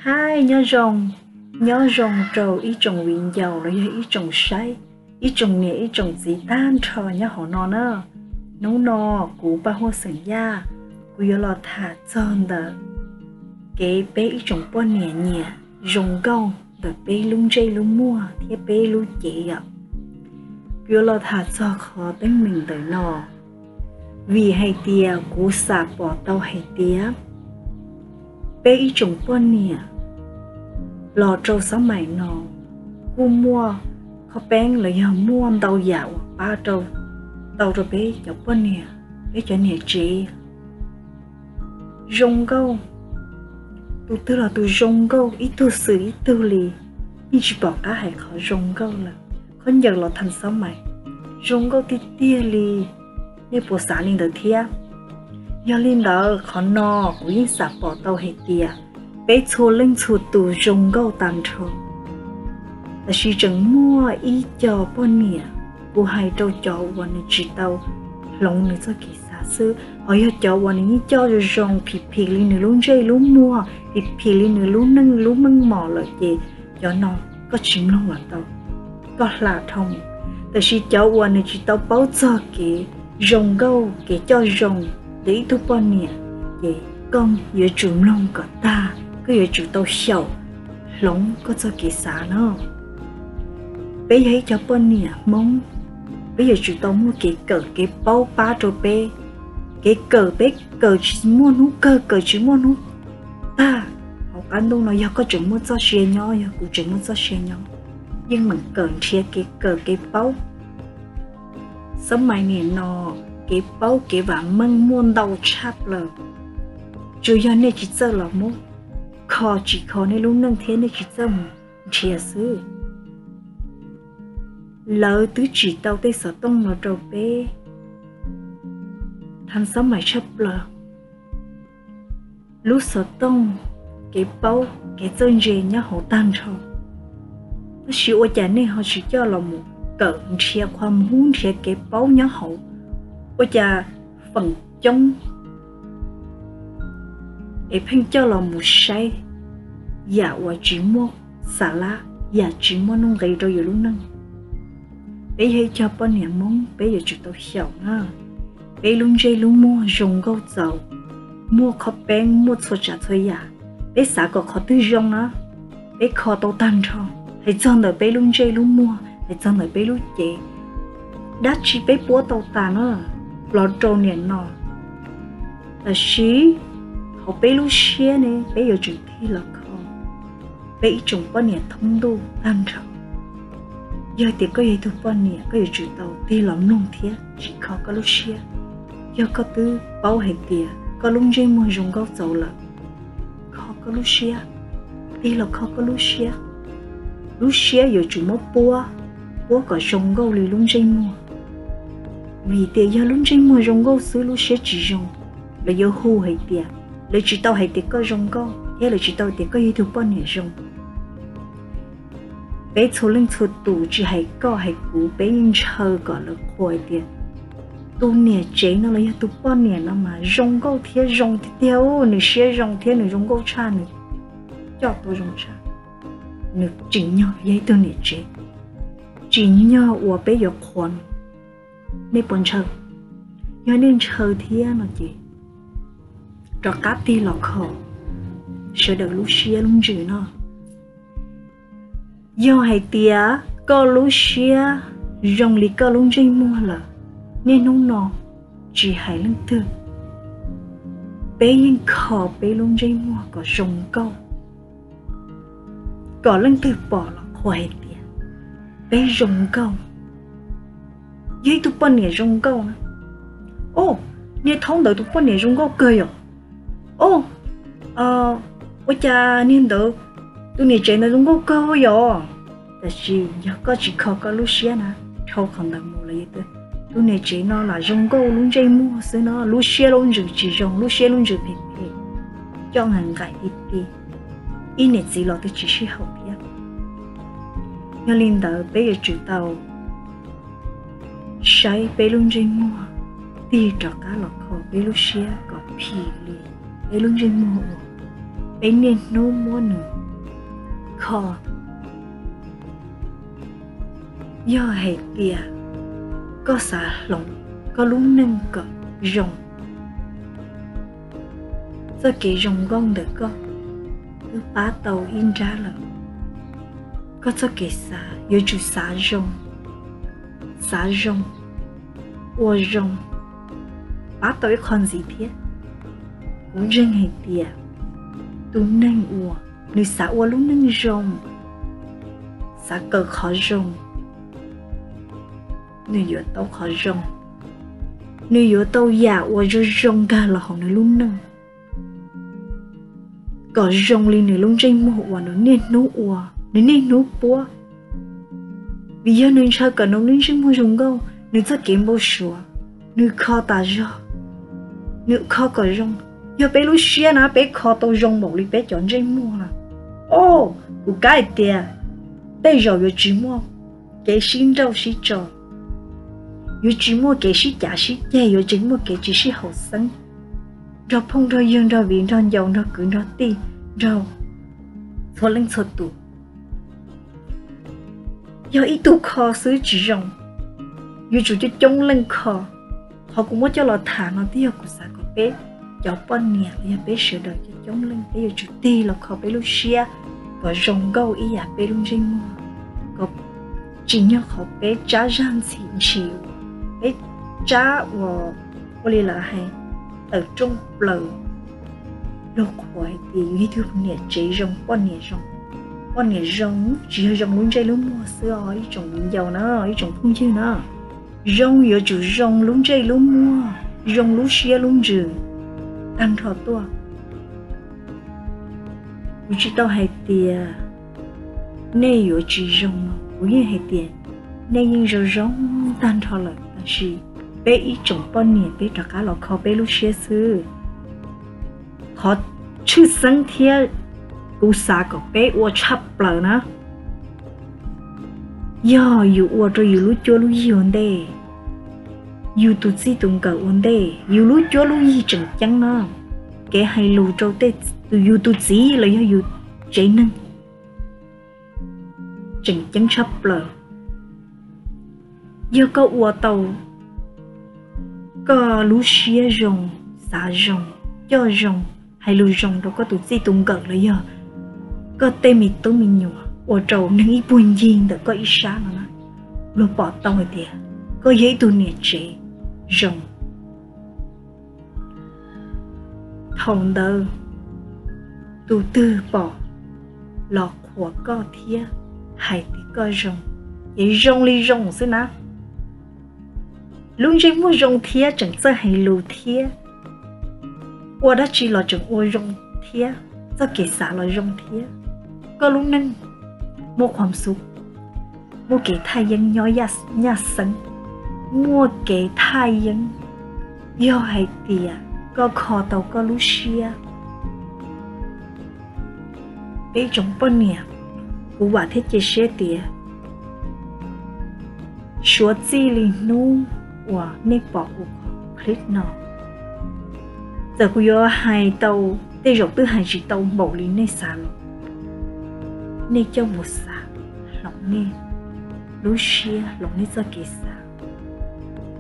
Haib, nyob zoo, nyob zoo rau ib tsoom viv ncaus los yog ib tsoom saib, ib tsoom niam ib tsoom txiv tag nrho nyob hauv no na. Hnub no kuv Paj Huaj xeem Yaj, kuv yuav los tham txog ntawm kev peb ib tsoom poj niam nyiam zoo nkauj ntawm peb lub ntsej lub muag thiab peb lub cev yom. Kuv yuav los tham txog qhov teeb meem ntawm no, vim hais tias kuv xam pom tau hais tias peb ib tsoom poj niam los rau xab maim no kuj muaj khob peeb los yog muaj ntau yam uas pab rau, tau rau peb cov poj niam, peb cov niam tsev zoo nkauj. Tus twg los tus zoo nkauj, ib tug xwm ib tug li, yeej tsis pom qab hais qhov zoo nkauj lawm. Khaub ncaws los tha xab maim zoo nkauj tiag tiag li, nej puas xav li ntawd thiab? Yog li ntawd qhov no kuv yeej xam pom tau hais tias peb txhua leej txhua tus zoo nkauj tag nrho. Tab sis tseem muaj ib co poj niam, kuv hais rau cov uas nws tsis tau hloov nws txoj kev xav xwb, ho yog cov uas nws yeej coj zoo zoo phim phim li nws lub ntsej lub muag, phim phim li nws lub neej lub meej mom lawm ces cov no koj tsis mloog los tau, koj hla dhau mus. Tab sis cov uas nws tsis tau paub txog kev zoo nkauj kev coj zoo ntawm ib tug poj niam, ces koj yuav tsum mloog kom tag, koj yuav tsum tau xyaum hloov koj txoj kev xav no. Peb yog ib co poj niam Hmoob, peb yuav tsum tau muaj kev kawm kev paub pab rau peb. Kev kawm peb kawm tsis muaj hnub kawg, kawm tsis muaj hnub tag. Hauv qab ntuj no yog koj tseem muaj txoj sia nyob, yog kuv tseem muaj txoj sia nyob, yeej meem kawm nrhiav kev kawm kev paub. Xab maim niam no kev paub kev vam meej muaj ntau tshaj plaws. Tsuas yog nej tsis txawj los muab kho tsim kho nej lub neej thiab nej tsis txawj mus nrhiav xwb. Lawv twb tsim tau tej xov tooj los rau peb tha xab maim tshaj plaws. Lub xov tooj, kev paub, kev txawj ntse nyob hauv tag nrho. Tab sis ua cas nej ho tsis coj los mus kawm nrhiav qhov muv nrhiav kev paub nyob hauv? Ua cas feem coob es pheej coj los mus saib yam uas tsis muaj xa lab, yam tsis muaj nuj nqis rau yus lub neej? Peb yog ib co poj niam Hmoob, peb yuav tsum tau xyaum na. Peb lub ntsej lub muag zoo nkauj txaus, muaj khob peeb, muaj txhua tsav txhua yam. Peb xav kom qhov twg zoo na, peb kho tau tag nrho. Hais txog ntawm peb lub ntsej lub muag, hais txog ntawm peb lub cev, dab tsi peb puab tau tas na, los rau niam no. Tab sis hauv peb lub siab ne, peb yuav tsum tig los kho peb ib tsoom poj niam thoob ntuj tag nrho. Yog tias koj yog ib tug poj niam, koj yuav tsum tau tig los mloog thiab tsis kho koj lub siab. Yog koj twb paub hais tias koj lub ntsej muag zoo nkauj txaus lawm, kho koj lub siab, tig los kho koj lub siab. Lub siab yuav tsum muab puab, puab kom zoo nkauj li lub ntsej muag. Vim tias yog lub ntsej muag zoo nkauj xwb lub siab tsis zoo, lawv yuav hu hais tias, lawv tsis tau hais tias koj zoo nkauj thiab lawv tsis tau tias koj yog ib tug poj niam zoo. Peb txhua leej txhua tus, tsis hais koj hais kuv, peb yeej ntshaw kom lawv qhuas hais tias tus niam tsev no los yog tus poj niam no mas zoo nkauj thiab zoo tiag tiag, nws siab zoo thiab nws zoo nkauj tshaj, nws coj tau zoo tshaj. Nws tsim nyog yog ib tug niam tsev, tsim nyog uas peb yuav qhuas. Nej puas ntshaw? Yog nej ntshaw thiab no ces rov qab tig los kho sawv daws lub siab lub ntsws no. Yog hais tias koj lub siab zoo li koj lub ntsej muag lawm, niaj hnub no tsis hais leej twg, peb yeej kho peb lub ntsej muag kom zoo nkauj, kom leej twg pom los qhuas hais tias peb zoo nkauj. Yog ib tug poj niam zoo nkauj na, o, niag thaub ntawd tus poj niam zoo nkauj kawg yom. O, ua cas niag ntawd, tus niam tsev ntawd zoo nkauj kawg yom. Tab sis yog koj tsis kho koj lub siab na, dhau qhov ntawd mus los yog tus niam tsev no lam zoo nkauj lub ntsej muag xwb no, lub siab lub ntsws tsis zoo, lub siab lub ntsws phem phem, coj nqaim nqaim ti ti, ib niam txiv los twb tsis sib haum thiab. Yog li ntawd peb yuav tsum tau saib peb lub ntsej muag, tig rov qab los kho peb lub siab kom phim li peb lub ntsej muag uas peb niaj hnub muab nws kho. Yog hais tias koj xav hloov koj lub neej kom zoo, txoj kev zoo nkauj ntawm koj twb pab tau ib nrab lawm. Koj txoj kev xav yuav tsum xav zoo, xav zoo, ua zoo, pab tau ib qho ntxiv thiab. Kuv ntseeg hais tias tus neeg uas nws xav ua lub neej zoo, xav kawm qhov zoo, nws yuav tau qhov zoo, nws yuav tau yam uas zoo zoo nkag los hauv nws lub neej kom zoo li nws lub ntsej muag uas nws niaj hnub ua, nws niaj hnub puab. Vim yog nws ntshaw kom nws lub ntsej muag zoo nkauj, nws txoj kev npau suav, nws kho tas zog, nws kho kom zoo. Yog peb lub siab na, peb kho tau zoo npaum li peb cov ntsej muag na, o, kuv kav hais tias tej zaum yuav tsis muaj kev sib nrauj sib tso, yuav tsis muaj kev sib cav sib ceg, yuav tsis muaj kev tsis sib haum xeeb nrog phooj nrog ywg, nrog viv nrog ncaus, nrog kwv nrog tij, nrog txhua leej txhua tus. Yog ib tug kho xwb tsis zoo, yuav tsum coob coob leej kho. Qhov kuv muab coj los tham no twb yog kuv xav kom peb cov poj niam los yog peb sawv daws coob coob leej peb yuav tsum tig los kho peb lub siab kom zoo nkauj ib yam peb lub ntsej muag, kom tsim nyog qhov peb tsab zaj ntxhim ntshis, peb tsab uas ua li lawv hais tawm rooj plaws, luag qhuas hais tias yus yog ib tug niam tsev zoo, poj niam zoo. Poj niam zoo tsis yog zoo lub ntsej lub muag xwb os ib tsoom viv ncaus na, ib tsoom phooj ywg na. Zoo yuav tsum zoo lub ntsej lub muag, zoo lub siab lub ntsws tag nrho tuaj. Kuv tsis tau hais tias nej yuav tsis zoo no, kuv yeej hais tias nej yeej zoo zoo tag nrho lawm, tab sis peb ib tsoom poj niam peb rov qab los kho peb lub siab xwb. Qhov tshwj xeeb thiab kuv xav kom peb ua tshaj plaws na, yog yus ua rau yus lub cuab lub yig ua ntej, yus tus txij tus nkawm ua ntej, yus lub cuab lub yig tseem ceeb na. Kev hais lus rau tej, yus tus txiv los yog yus tsev neeg tseem ceeb tshaj plaws. Yog koj ua tau koj lub siab zoo, xav zoo, coj zoo, hais lus zoo rau koj tus txij tus nkawm los yog koj tej me tub me nyuam, ua rau neeg ib puag ncig ntawm koj ib sab no na, luag pom tau hais tias koj yog ib tug niam tsev zoo. Thaum ntawd tus twg pom los qhuas koj thiab hais tias koj zoo, ces zoo li zoo xwb na. Lub ntsej muag zoo thiab tseem txawj hais lus thiab, ua dab tsi los tseem ua zoo thiab, txoj kev xav los zoo thiab. Koj lub neej muaj khuam xub, muaj kev thaj yeeb nyob nyaj xeeb, muaj kev thaj yeeb yog hais tias koj kho tau koj lub siab. Peb tsoom poj niam, kuv vam thiab cia siab tias suav txij li hnub uas nej pom kuv qhov clip no, txawm kuv yuav hais tau, tej zaum twb hais tsis tau npaum li nej xav los, nej coj mus xav hloov nej lub siab, hloov nej txoj kev xav.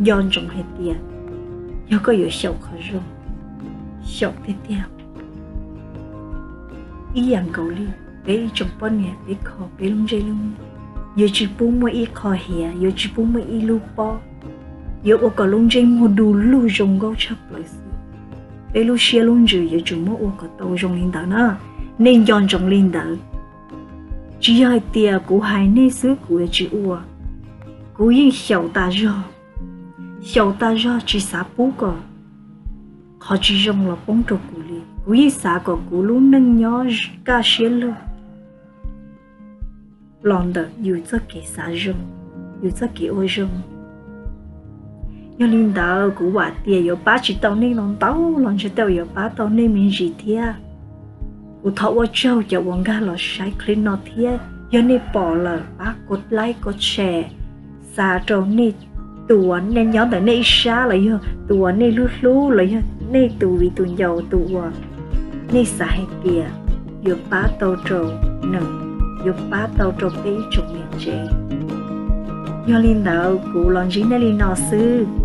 Nco ntsoov hais tias yog koj yuav xyaum qhov zoo, xyaum tiag tiag. Ib yam nkaus li peb ib tsoom poj niam peb kho peb lub ntsej lub muag, yuav tsis pub muaj ib qho hiav, yuav tsis pub muaj ib lub pob, yuav ua kom lub ntsej muag du lug zoo nkauj tshaj plaws xwb. Peb lub siab lub ntsws yuav tsum muab ua kom tau zoo li ntawd na. Nej nco ntsoov li ntawd. Tsis yog hais tias kuv hais nej xwb kuv yuav tsis ua. Kuv yeej xyaum tas zog, xyaum tas zog tsis xav pub kom qhov tsis zoo los poob rau kuv li. Kuv yeej xav kom kuv lub neej nyob kaj siab lug los ntawm yus txoj kev xav zoo, yus txoj kev ua zoo. Yog li ntawd kuv vam tias yuav pab tsis tau nej no ntau los ntshe tej zaum yuav pab tau nej me ntsis thiab. Kuv thov ua tsaug cov uas nkag los saib clip no thiab, yog nej pom lawm pab kov like kov share, xa rau nej tus uas nej nyob ntawm nej ib sab los yog tus uas nej hlub hlub los yog nej tus viv tus ncaus tus uas nej xav hais tias yuav pab tau rau nws, yuav pab tau rau peb tsoom niam tsev. Yog li ntawd kuv los ntsib nej li no xwb.